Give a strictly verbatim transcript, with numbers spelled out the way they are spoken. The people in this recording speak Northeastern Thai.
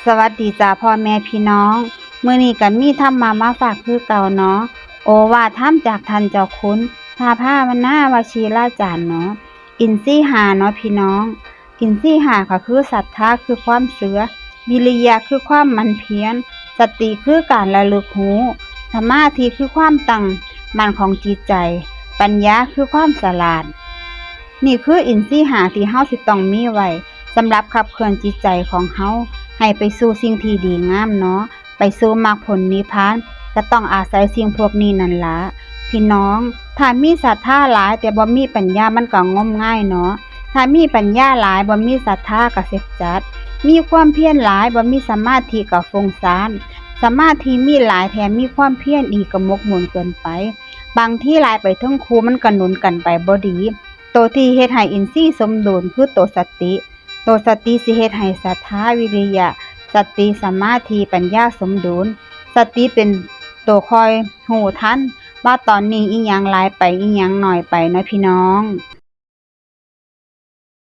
สวัสดีจ้าพ่อแม่พี่น้อง มื้อนี้ก็มีธรรมะมาฝากคือเก่าเนาะ โอวาทธรรมจากท่านเจ้าคุณ พระภาวนาวชิราจารย์เนาะ อินทรีย์ห้าเนาะพี่น้อง อินทรีย์ห้าก็คือศรัทธาคือความเชื่อ วิริยะคือความหมั่นเพียร สติคือการระลึกรู้ สมาธิคือความตั้งมั่นของจิตใจ ปัญญาคือความฉลาด นี่คืออินทรีย์ห้าที่เฮาสิต้องมีไว้ สำหรับขับเคลื่อนจิตใจของเฮา ให้ไปสู่สิ่งที่ดีงามเนาะ ไปสู่มรรคผลนิพพาน ก็ต้องอาศัยสิ่งพวกนี้นั่นละ พี่น้อง ถ้ามีศรัทธาหลายแต่บ่มีปัญญามันก็งมงายเนาะ ถ้ามีปัญญาหลายบ่มีศรัทธาก็เสียจัด มีความเพียรหลายบ่มีสมาธิก็ฟุ้งซ่าน สมาธิมีหลายแถมมีความเพียรอีกก็หมกมุ่นเกินไป บางทีหลายไปเทิงคู่มันก็หนุนกันไปบ่ดี โตที่เฮ็ดให้อินทรีย์สมดุลคือโตสติ โตสติสิเฮ็ดให้ศรัทธา วิริยะ สติ สมาธิ ปัญญาสมดุล สติเป็นโตคอยรู้ทัน ว่าตอนนี้อิหยังหลายไป อิหยังน้อยไปเนาะพี่น้อง